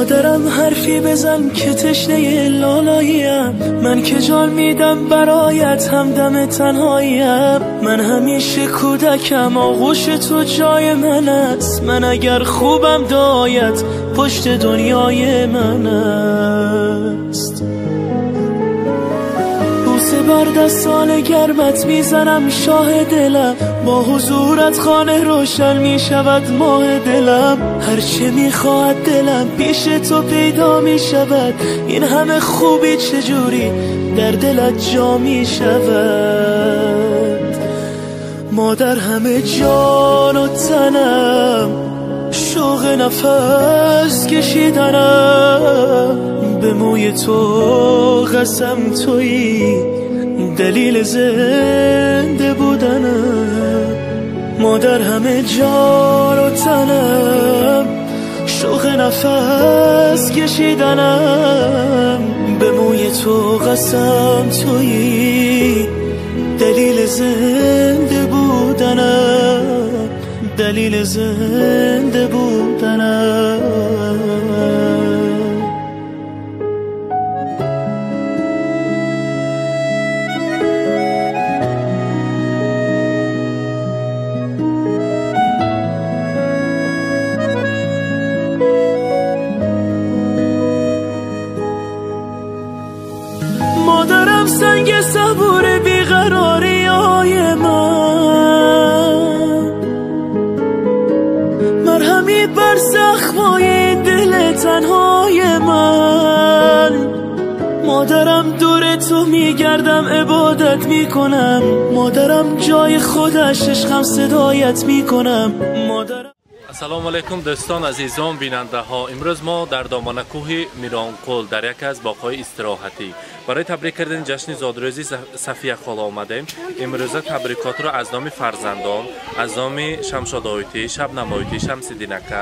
مادرم حرفی بزن که تشنه لالاییم، من که جان میدم برایت همدم تنهاییم، من همیشه کودکم آغوش تو جای من است، من اگر خوبم دایت پشت دنیای من است. بوسه بر دستان گرمت میزنم شاه دلم، با حضورت خانه روشن میشود ماه دلم، هرچه میخواهد دلم پیش تو پیدا میشود، این همه خوبی چجوری در دلت جا میشود. مادر همه جان و تنم، شوق نفس کشیدنم، به موی تو قسم تویی دلیل زنده بودنم. مادر همه جان و تنم، شوق نفس کشیدنم، به موی تو قسم تویی دلیل زنده بودنم، دلیل زنده بودنم. مادرم سنگ صبور بیقراری های من، مرهمی بر زخمای دل تنهای من، مادرم دور تو میگردم عبادت میکنم، مادرم جای خودش عشقم صدایت میکنم. مادرم. السلام علیکم دوستان عزیزان بیننده ها، امروز ما در دامانه کوه میرانقل در یکی از باغ‌های استراحتی برای تبریک کردن جشن زادروزی صفیه خاله آمدیم. امروز تبریکات را از نام فرزندان، از نام شمشاد آیتی، شبنم آیتی، شمس دینکه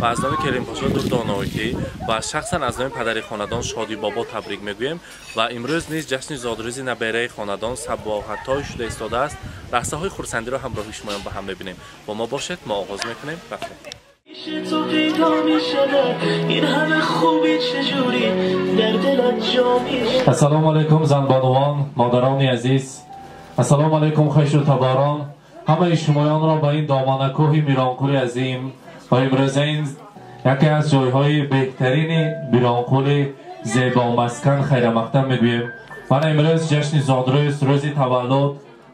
و از نام کریم پاشا دردان آیتی و شخصا از نام پدر خاندان شادی بابا تبریک میگوییم. و امروز نیز جشن زادروزی نبیره خاندان صباحتای شده ایستاده است. لحظه های خرسندی را همراه شما با هم میبینیم. با ما باشید، ما آغاز میکنیم. رفتیم. تو پیدا می‌شود این همه خوبی چجوری در دلت جا می‌شود. السلام علیکم زنبانوان، مادران عزیز، السلام علیکم خویش و تباران، همه شمایان را به این دامانه کوه میرانقل عظیم و امروز این یکی از جایهای بهترین میرانقل زیبا مسکن خیر مقدم میگوییم. و امروز جشن زادروز، روز تولد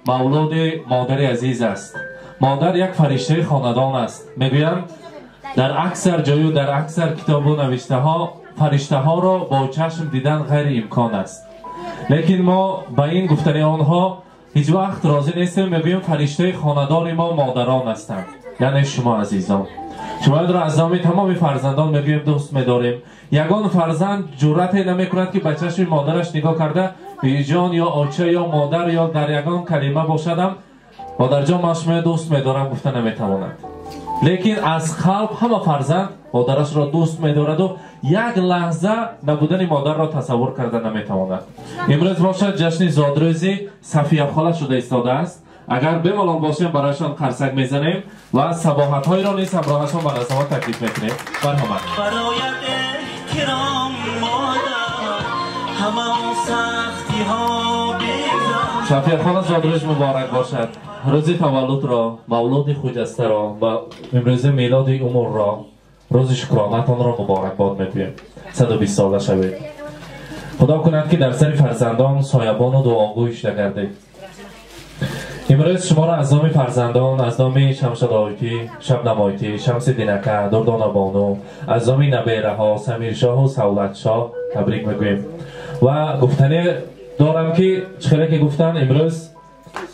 مولود مادر عزیز است. مادر یک فرشته خاندان است. میگویند در اکثر جای و در اکثر کتاب و نوشته ها فرشته ها را با چشم دیدن غیر امکان است، لیکن ما به این گفتن آنها هیچ وقت راضی نیستیم. میگوییم فرشته خاندان ما مادران هستند، یعنی شما عزیزان. شما را از نام تمام فرزندان میگوییم دوست میداریم. یگان فرزند جرأت نمیکند که به چشم مادرش نگاه کرده بیجان یا آچه یا مادر یا در یگان کلمه باشدم مادر جان من شما دوست میدارم گفته نمیتواند، لیکن از قلب همه فرزند مادرش را دوست میدارد و یک لحظه نبودن مادر را تصور کرده نمیتواند. امروز باشد جشن زادروزی صفیه خاله شده ایستاده است. اگر بمالان باشیم برایشان قرصک میزنیم و صباحت های را نیز همراهشان به رسما تکلیف میکنیم. برحمت برایت احترام مادر، همه سختی ها بگذر. صفیه خاله زادروز مبارک باشد. روز تولد را، مولود خجسته را و امروز میلاد عمر را، روز شکرانتان را مبارک باد میگویم. 120 ساله شوید. خدا کند که در سر فرزندان سایبان و دعاگویش نگردید. امروز شما را از نام فرزندان، از نام شمشاد آیتی، شبنم آیتی، شمس دینکه، دردانا بانو، از نام نبیره ها، سمیر شاه و سولت شاه تبریک میگوییم. و گفتنی دارم که چخیره که گفتن امروز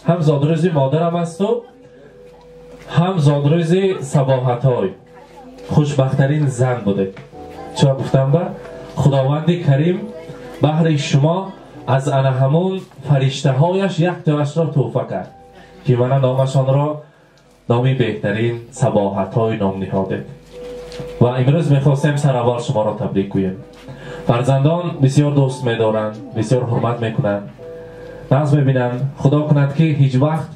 هم زادروز مادرم است و هم زادروز صباحتای خوشبختترین زن بوده. چرا گفتم؟ به خداوند کریم بهر شما از انا همون فرشته هایش یک تاش را تحفه کرد که من نامشان را نامی بهترین صباحتای نام نهاده. و امروز میخواستیم سر اول شما را تبریک گوییم. فرزندان بسیار دوست میدارند، بسیار حرمت میکنند، ناز میبینند. خدا کند که هیچ وقت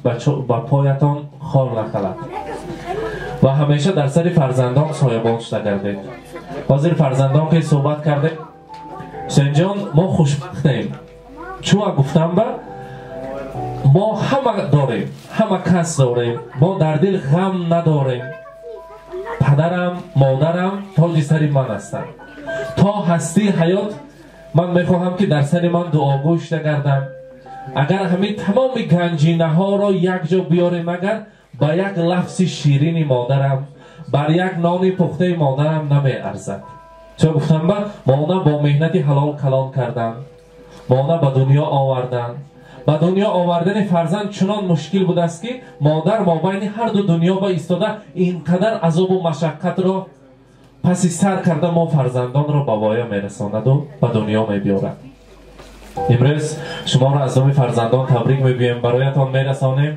به پایتان خار نخلد و همیشه در سر فرزندان سایبان شده گردید. Ҳозир фарзандон ки суҳбат кардем, Ҳусейнҷон, мо хушбахтем. Чун гуфтам ба мо ҳама дорем, ҳама кас дорем, мо дар дил ғам надорем. Падарам, модарам тоҷи сари ман ҳастанд. То ҳастии ҳаёт ман мехоҳам ки дар сари ман дуогӯ шуда гарданд. Агар ҳамин тамоми ганҷинаҳоро якҷо биёрем, агар ба як лафзи ширини модарам, бар як нони пухтаи модарам намеарзад. Чун гуфтам ба мона бо меҳнати ҳалол калон карданд, мона ба дунё оварданд. Ба дунё овардани фарзанд чунон мушкил будааст ки модар мобайни ҳар ду дунё ба истода ин қадар азобу машаққатро паси сар карда мо фарзандонро ба воя мерасонаду ба дунё мебиёрад. Имрӯз шуморо аз номи фарзандон табрик мегӯем, бароятон мерасонем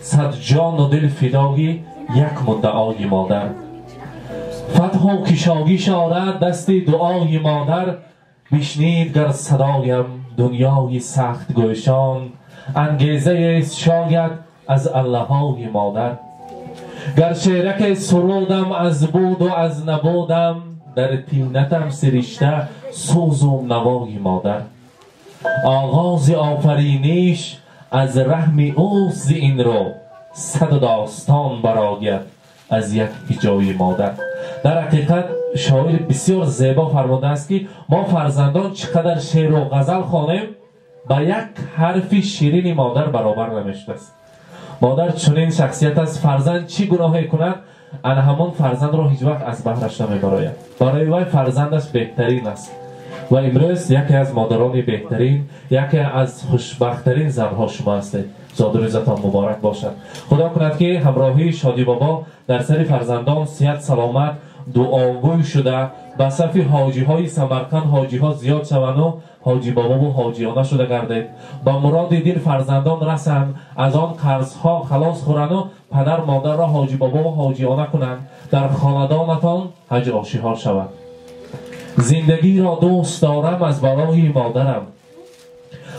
сад ҷону дил фидои як муддаои модар. Фатҳу кишогиш орад дасти дуои модар, бишнид гар садоям дунёи сахт гӯшон, ангезаест шояд аз аллаҳои модар. Гар шераке сурудам аз буду аз набудам, дар тинатам сиришта сӯзу навои модар. Оғози офариниш аз раҳми ӯст зи ин рӯ, саду достон барояд аз як ҳиҷои модар. Дар ҳақиқат шоир бисёр зебо фармудааст ки мо фарзандон чӣ қадар шеъру ғазал хонем, ба як ҳарфи ширини модар баробар намешудааст. Модар чунин шахсият аст, фарзанд чӣ гуноҳе кунад, ана ҳамон фарзандро ҳеҷ вақт аз баҳраш намебарояд. Барои вай фарзандаш беҳтарин аст. Ва имрӯз яке аз модарони беҳтарин, яке аз хушбахттарин занҳо шумо ҳастед. Зодрӯзатон муборак бошад. Худо кунад ки ҳамроҳии Шодибобо дар сари фарзандон сиҳат, саломат, дуогӯй шуда ба сафи ҳоҷиҳои Самарқанд ҳоҷиҳо зиёд шаванду ҳоҷибобову ҳоҷиёна шуда гардед. Ба муроди дил фарзандон расанд, аз он қарзҳо халос хӯранду падар модарро ҳоҷибобову ҳоҷиёна кунанд. Дар хонадонатон ҳаҷ ошиҳо шавад. Зиндагиро дӯст дорам аз барои модарам,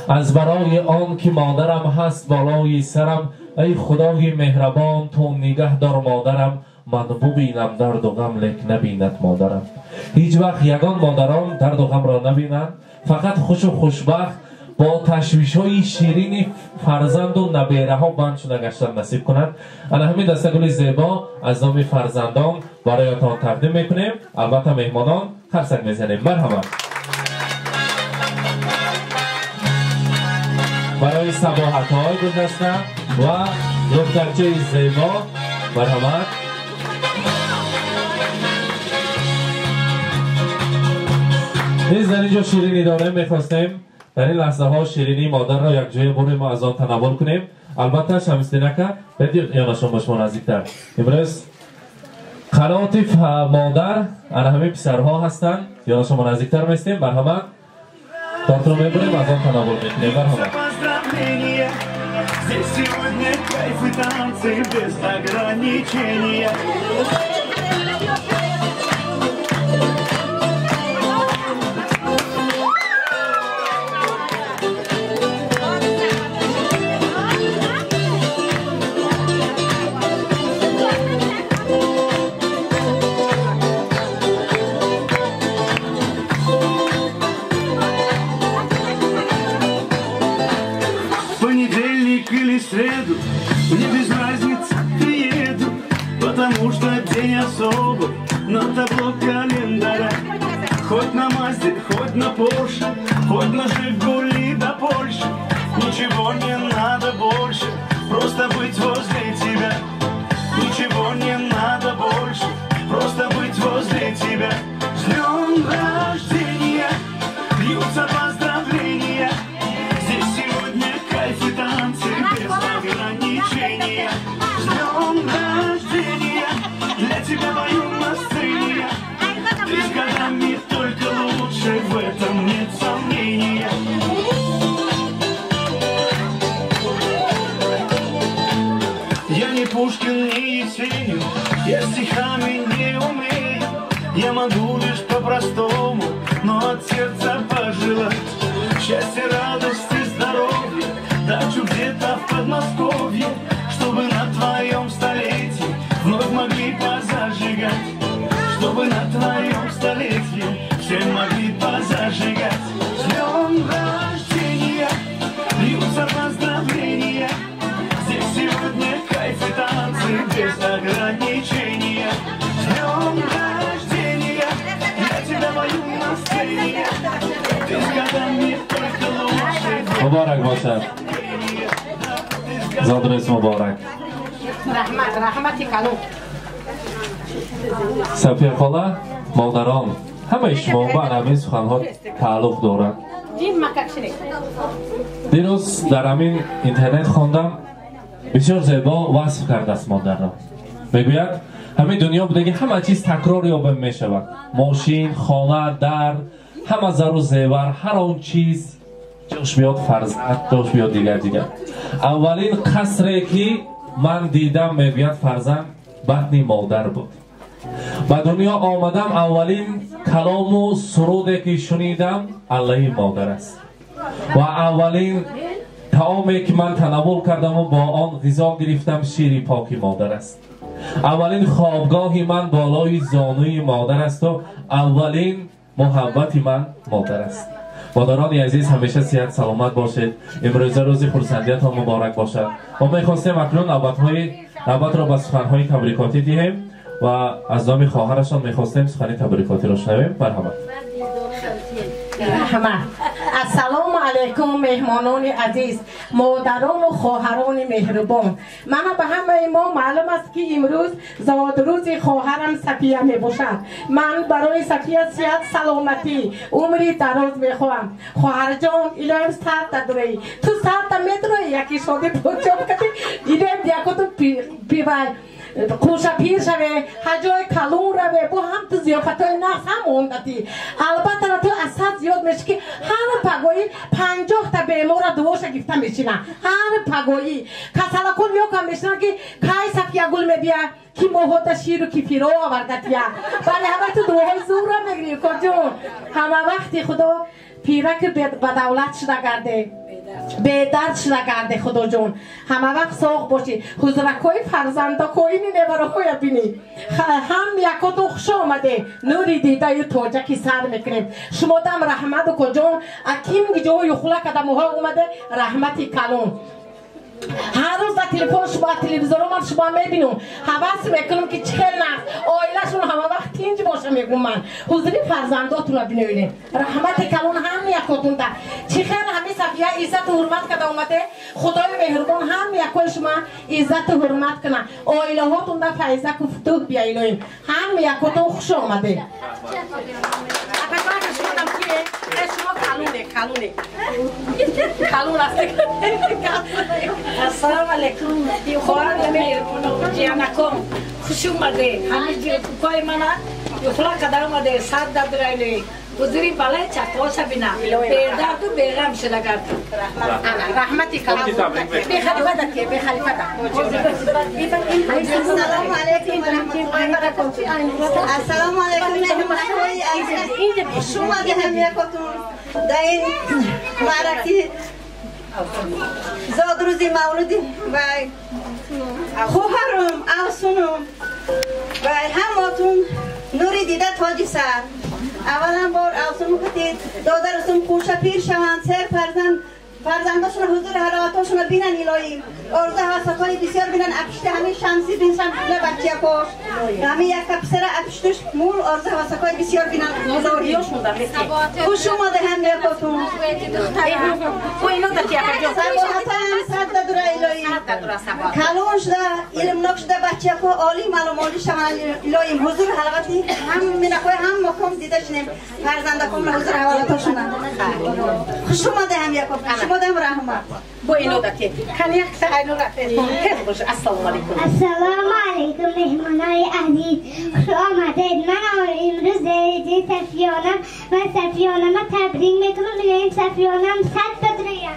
аз барои он ки модарам ҳаст болои сарам. Эй худои меҳрабон, ту нигаҳ дор модарам, ман бубинам дарду ғам, лек набинад модарам. Ҳеҷ вақт ягон модарон дарду ғамро набинанд, фақат хушу хушбахт бо ташвишҳои ширини фарзанду набераҳо банд шуда гаштан насиб кунад. Ана ҳамин дастагули зебо аз номи фарзандон бароятон тақдим мекунем. Албатта меҳмонон қарсак мезанем. Марҳамат. Барои сабоҳатҳои гузашта ва духтарчаи зебо марҳамат. Низ дар инҷо ширинӣ дорем, мехостем дар ин лаҳзаҳо ширинии модарро якҷоя бурем ва аз он танаввул кунем. Албатта Шамсиддинака бедиқ ёнашон ба шумо наздиктар. Имрӯз қаноти модар ана ҳамин писарҳо ҳастанд, ёнашон наздиктар местем. Марҳамат, тортро мебурем, аз он танаввул мекунем. Марҳамат. Здесь сегодня кайф и танцы без ограничения. Среду, мне без разницы, приеду, потому что день особый на табло календаря. Хоть на Мазде, хоть на Порше, хоть на Жигули до Польши, ничего не надо больше, просто быть возле тебя. Ничего не надо больше, просто быть возле тебя. С днем рождения льются поздравления. Здесь сегодня кайф и танцы без ограничения. С днем рождения, для тебя пою на сцене. Ты с годами только лучше, в этом нет сомнения. Я не Пушкин, не Есенин, я стихами не умею. Я могу лишь по-простому, но от сердца пожелать счастья, радости, здоровья, дачу где-то в Подмосковье, чтобы на твоем столетии вновь могли позажигать, чтобы на твоем столетии Муборак бошад. Зодрӯз муборак. Раҳмат, раҳмати калон. Сафия хола, модарон, ҳамаи шумо ба ҳамин суханҳо тааллуқ дорад. Дирӯз дар ҳамин интернет хондам, бисёр зебо васф кардааст модарро. Мегӯяд, ҳамин дунё будаги ҳама чиз такрор ёба мешавад. Мошин, хона, дар, ҳама зару зевар, ҳар он чиз ҷош биёд фарзанд, ҷош биёд дигар дигар. Аввалин қасре ки ман дидам, мегӯяд фарзанд, батни модар буд. Ба дунё омадам, аввалин калому суруде ки шунидам аллаи модар аст. Ва аввалин таоме ки ман танаввул кардаму бо он ғизо гирифтам шири поки модар аст. Аввалин хобгоҳи ман болои зонуи модар асту аввалин муҳаббати ман модар аст. Модарони азиз, ҳамеша сиҳат саломат бошед. Имрӯза рӯзи хурсандиятон муборак бошад. Мо мехостем акнун навбатро ба суханҳои табрикотӣ диҳем ва аз номи хоҳарашон мехостем сухани табрикотиро шунавем. Марҳамат. Раҳмат. Ассалому алайкум, меҳмонони азиз, модарону хоҳарони меҳрубон. Мана ба ҳамаи мо маълум аст, ки имрӯз зодрӯзи хоҳарам Сафия мебошад. Ман барои Сафия сиҳат, саломатӣ, умри дароз мехоҳам. Хоҳарҷон, илоҳим сарта дуроӣ. Ту сарта медуроӣ, яки шоди подшоҳ кати, илоҳим якоту пивай. Қӯша пир шаве, ҳаҷои калон раве, бо ҳам ту зиёфатҳои нағз ҳам ондатӣ. Албатта, ту аз сад зиёд мешӣ, ки ҳар пагоҳӣ 50-та бемора дуоша гирифта мешина. Ҳар пагоҳӣ касалакон ёкам мешинанд, ки кай Сафиягул мебия, ки моҳота ширу кефиро овардатия. Бале, ҳама ту дуоҳои зӯрра мегирӣ, коҷон. Ҳама вақти Худо пираки ба давлат шуда гарде, бедард шуда гарде. Худоҷон, ҳама вақт соғ бошӣ, ҳузракҳои фарзандакоини невараҳоя бинӣ. Ҳам якотон хуш омаде, нури дидаю тоҷаки сар мекунем. Шумодам раҳмату, коҷон, аким ҷою хула кадамуҳо омаде, раҳмати калон. Ҳар рӯз дар телефон шумо, телевизоро ман шумо мебинам, ҳавас мекунам, ки чӣ хел нағз оилашон ҳама вақт тинҷ боша, мегӯм ман. Ҳузури фарзандотонро биноинем. Раҳмати калон ҳам якотунда. Чӣ хел ҳами Сафия иззату ҳурмат карда омаде, Худои меҳрубон ҳам якои шумо иззату ҳурмат куна, оилаҳотунда файзаку футуҳ бияилоим. Ҳам якотон хуш омаде. Шумо калоне, калоне, калон аст. Ассалому алайкум, хоҳари меҳрубону ҷиянаком, хуш омаде. Ҳамин ҷиркукои мана юхла када омаде, сад дадурайли ҳузури балаи чакоша бина, бедарду беғам шуда гард. Раҳмати калон. Бехалифа ки, бехалифа. Ассалому алайкум ва раҳматуллоҳи ва баракотуҳ. Ассалому алайкум, меҳмонҳои азиз, хуш омаде ҳам якотун дар ин маъраки зодрӯзи мавлуди вай хоҳарум Авсунум. Вай ҳамотун нури дида, тоҷи сар. Аввалан бор Авсун хатид додарусум хӯша пир шаванд, сер фарзанд, фарзандошона ҳузури ҳаловатошона бинан. Илоҳӣ, орзу ҳавасатҳои бисёр бинан. Апишти ҳамин шамси биншам на бачиякош, ҳамин якта писара апиштуш мул орзу ҳавасакҳои бисёр бинан. Илоҳӣ, хуш омада ҳам якотун. Сабоҳатам сад дадура, илоҳӣ, калон шуда, илмнок шуда, бачияко олӣ маълумолӣ шаванд. Илоҳим, ҳузур ҳаловати ҳам минақои ҳам мақом дида шинем, фарзандакомна ҳузур ҳавалатошона. Хуш омада ҳам якотун, шумодам раҳмат. Бо инодате кани якта айнура тез бош. Ассалому алайкум. Ассалому алайкум, меҳмонои азиз, хуш омадед. Ман имрӯз деди Сафиёнам ва Сафиёнама табрик мекунам. Илоҳим, Сафиёнам сад бадроям.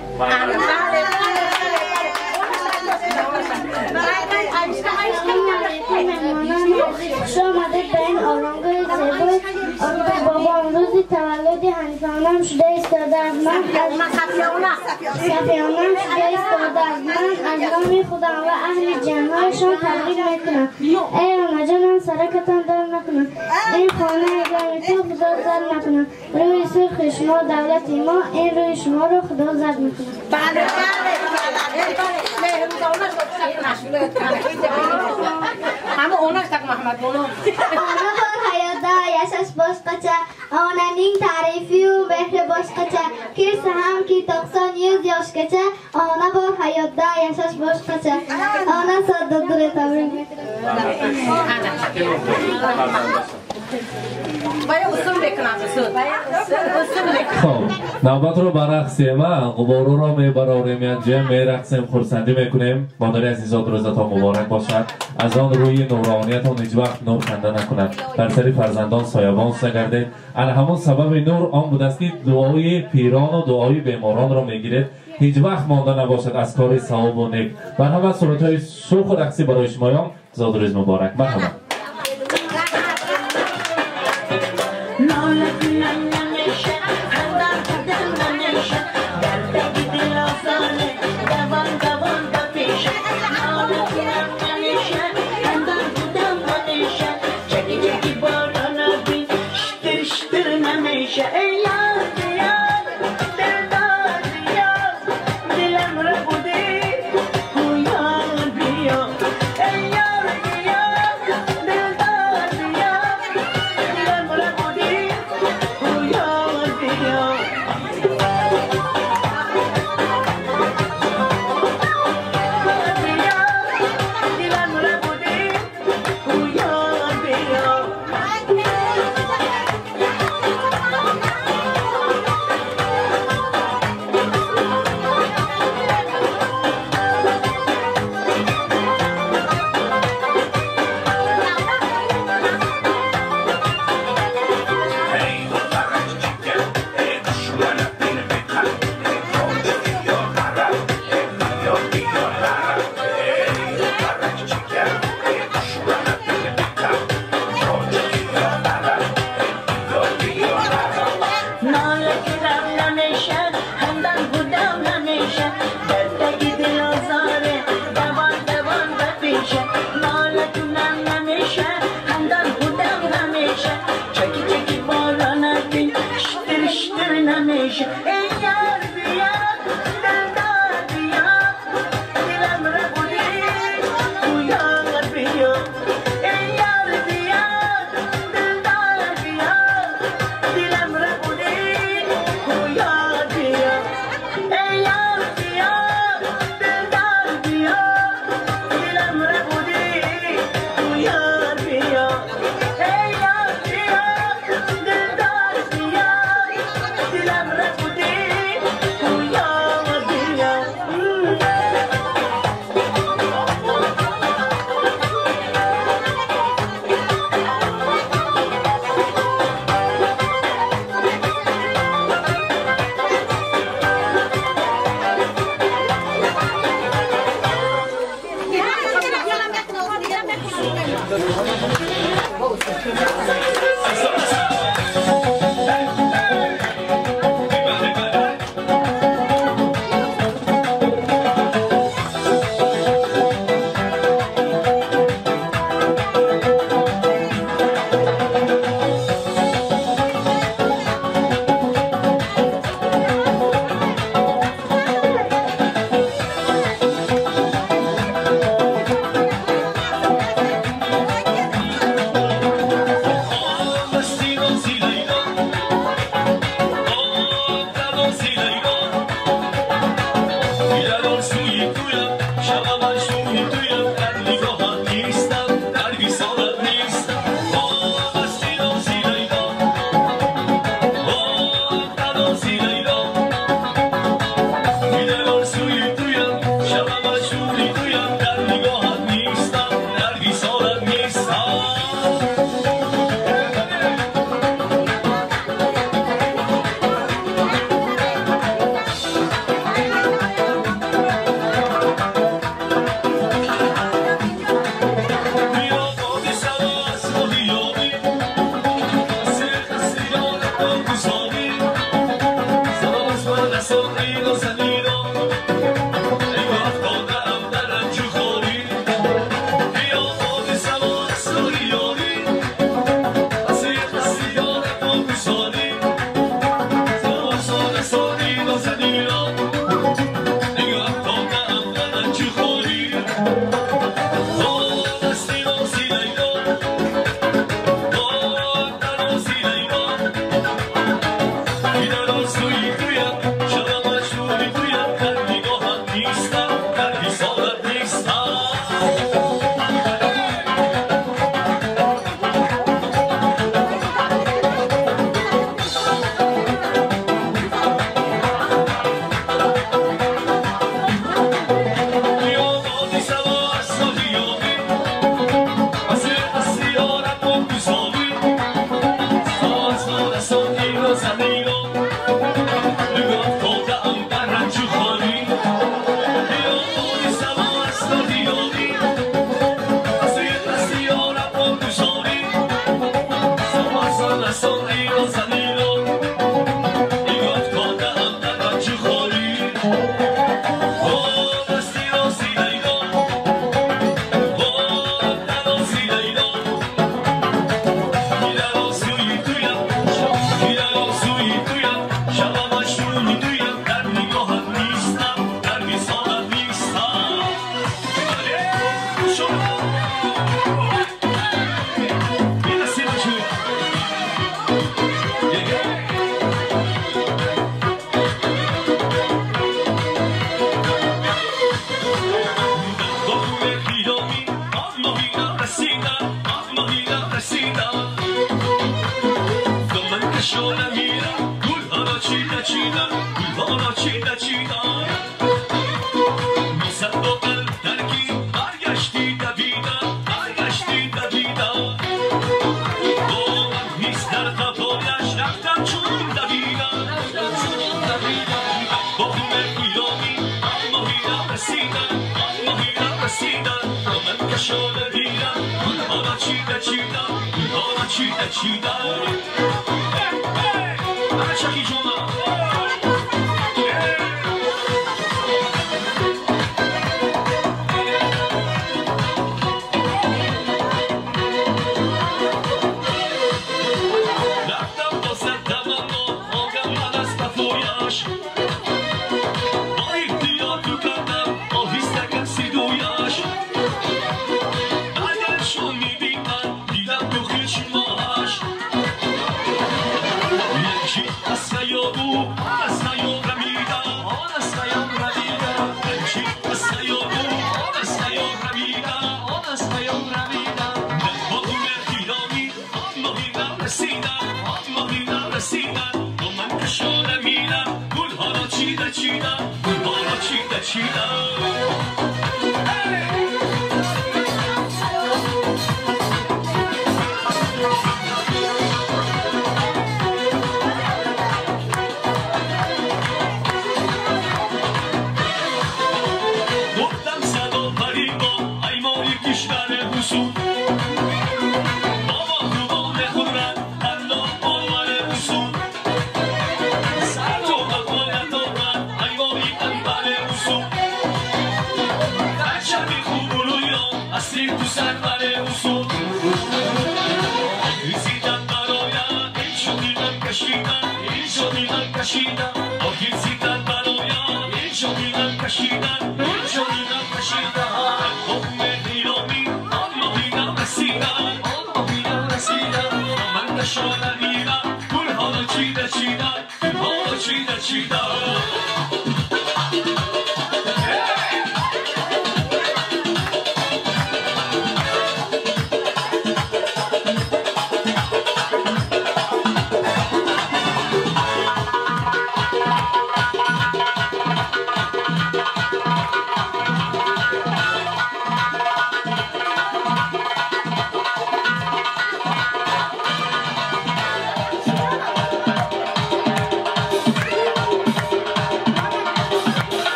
Хуш омадед ба ин оромгоҳи зебои бобом. Рӯзи таваллуди ҳанифонам шуда истодааст. Ман Сафиёнам шуда истодааст. Ман аз номи худам ва аҳли ҷамъҳояшон табрик мекунам. Эй онаҷонам, саракатон дар накунам, ин хонаи гарми ту Худо зар накунам. Рӯи сурхи шумо давлати мо, ин рӯи шуморо Худо зар мекунад. Бале, бале, бале, ҳама онаш так Маҳмадбону. Ona bor hayotda yashash boshqacha, onaning ta'rifi-yu mehri boshqacha. Kirsa hamki 90 yil 100 yoshgacha ona bor hayotda yashash boshqacha. Ona soddadir tabrik. Хоб, навбатро ба рақсем, ғуборуро мебарорем, якҷоя мерақсем, хурсандӣ мекунем. Модари азизод, рӯзатон муборак бошад. Аз он рӯи нурониятон ҳеҷ вақт нур канда накунад. Бар сари фарзандон соябон нагардед. Ана ҳамон сабаби нур он будааст, ки дуои пирону дуои беморонро мегиред. Ҳеҷ вақт монда набошад аз кори савобу нек. Марҳамат, суратҳои шӯху рақсӣ барои шумоён. Зодрӯз муборак. Марҳамат. Ey yar, yar,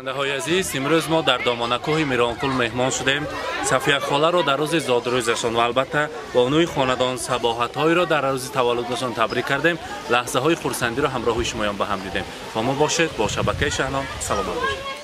Бинандаҳои азиз, имрӯз мо дар домонакӯҳи Миронқул меҳмон шудем. Сафия холаро дар рӯзи зодрӯзашон ва албатта бонуи хонадон Сабоҳатҳоеро дар рӯзи таваллудашон табрик кардем. Лаҳзаҳои хурсандиро ҳамроҳи шумоён ба ҳам дидем. Бо мо бошед, бо шабакаи Шаҳном. Саломат бошед.